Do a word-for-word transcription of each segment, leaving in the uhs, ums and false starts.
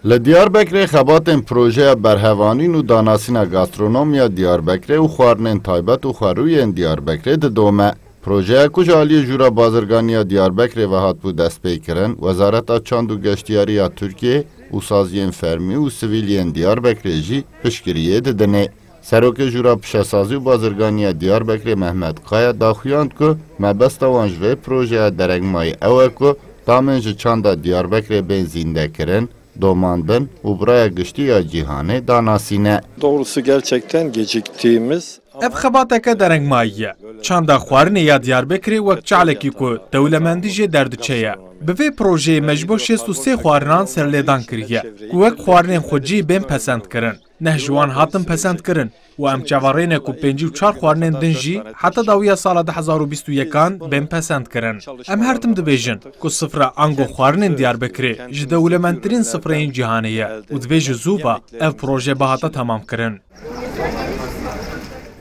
Li Diyarbekirê xebatên projeya berhevanîn û danasîna gastronomiya Diyarbekirê û xwarinên taybet û xwerûyên Diyarbekirê didome. Projeya ku ji aliyê Jûra Bazirganiya Diyarbekirê ve hatibû destpêkirin, Wezareta Çand û Geştiyariya Tirkiyê û saziyên fermî û sivîl yên Diyarbekirê jî piştgiriyê didinê. Serokê Jûra Pişesazî û Bazirganiya Diyarbekirê Mehmet Kaya daxuyand ku mebesta wan ji vê projeya derengmayî ew e ku tamên ji çanda Diyarbekirê bên zîndekirin, domandin û bi raya giştî ya cîhanê danasîne. Doğrusu gerçekten geciktiğimiz Ev xebateke derengmayî ye. Çanda xwarinê ya Diyarbekirê wek çalekî ku dewlemendî jê derdiçe ye. Bi vê projeyê me ji bo şêst û sê xwarinan serlêdan kiriye ku wek xwarinên xwecî bên pesendkirin. Neh ji wan hatin pesendkirin û em çaverêne ku pêncî û çar xwarinên din jî heta dawiya sala du hezar û bîst û yekan bên pesendkirin. Em her tim dibêjin ku sifra ango xwarinên Diyarbekirê ji dewlemendtirîn sifreyên cîhanê ye û divê ji zû ve ev proje bihata temamkirin.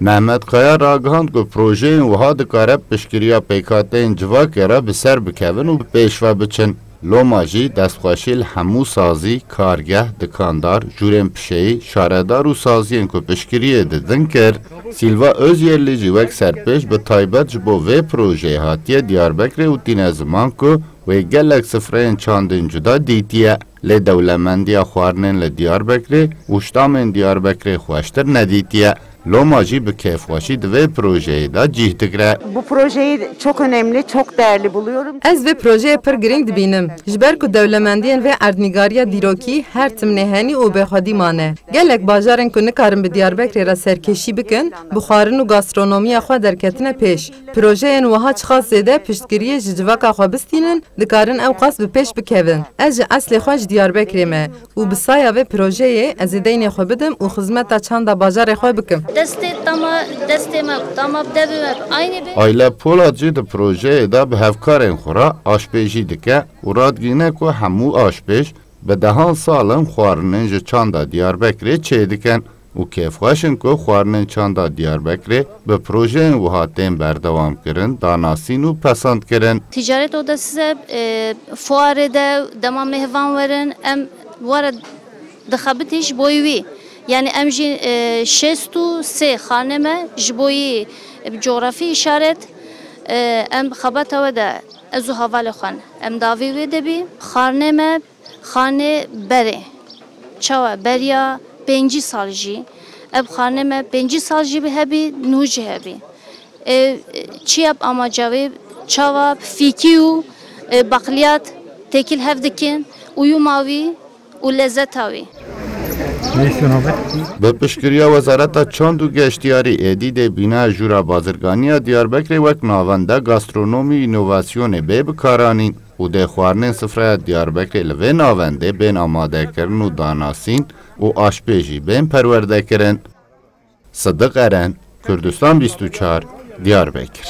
Mehmet Kaya ragihand ku projeyên wiha dikare piştgiriya pêkhateyên civakê re bi ser bikevin û bi pêş ve biçin. Loma jî destxweşî li hemû sazî, kargeh, dikandar, jûrên pişeyî, şaredar û saziyên ku piştgiriyê didin kir. Sîlva Özyerlî jî wek serpêş bi taybet ji bo vê projeyê hatiye Diyarbekirê û tîne ziman ku wê gelek sifreyên çandên cuda dîtiye. Lê dewlemendiya xwarinên li Diyarbekirê û ştamên Diyarbekirê xweştir nedîtiye. Loma jî bi kêfxweşî di vê projeyê de cîh digre. Bu projeyi çok önemli, çok değerli buluyorum. Ez vê projeyê pir girîng dibînim, ji ber ku dewlemendiyên vê erdnîgariya dîrokî her tim nêhenî û bêxwedî mane. Gelek bajarên ku nikarin bi Diyarbekirê re serkêşî bikin, bi xwarin û gastronomiya xwe derketine pêş. Projeyên wiha çiqas zêde piştgiriyê ji civaka xwe bistînin, dikarin ew qas bi pêş bikevin. Ez ji eslê xwe ji Diyarbekirê me û bi saya vê projeyê ez ê deynê xwe bidim û xizmeta çanda bajarê xwe bikim. Destê tama, destê me, tama devê me, aynı be. Aile Polat jî di projeyê de bi hevkarên xwe re aşpêjî dike û radgîne ku hemû aşpêj bi dehan sal in xwarinên ji çanda Diyarbekirê çêdikin û kêfxweş in ku xwarinên çanda Diyarbekirê bi projeyên wiha tên berdewamkirin, danasîn û pesandkirin. Ticaret odası, e, fuarê de dema mêvan werin, em were dixebitî ji bo wî. Yani em jî, e, şêst û sê xane me ji bo yî, e, bi coğrafi işaret, e, em xebata we de ez û hevalê xwe em davî wê de bî. Xarnê me Xanê berê. Çawa beriya pêncî sal jî. Ev xanê me pêncî sal jî bi hebî, nû jî hebî. E, çi yap amaca wê, çawa fîkî û, e, baqliyat têkil hev dikin û yûma wî û lezeta wî. Bi piştgiriya Wezareta Çand û Geştiyarî êdî dê bîna Jûra Bazirganiya Diyarbekirê wek navenda gastronomî û înovasyonê bê bikaranîn. û dê xwarinên sifreya Diyarbekirê li vê navendê bên amadekirin û danasîn û aşpêjî bên perwerdekirin. Sidiq Eren, Kurdistan bîst û çar, Diyarbekir.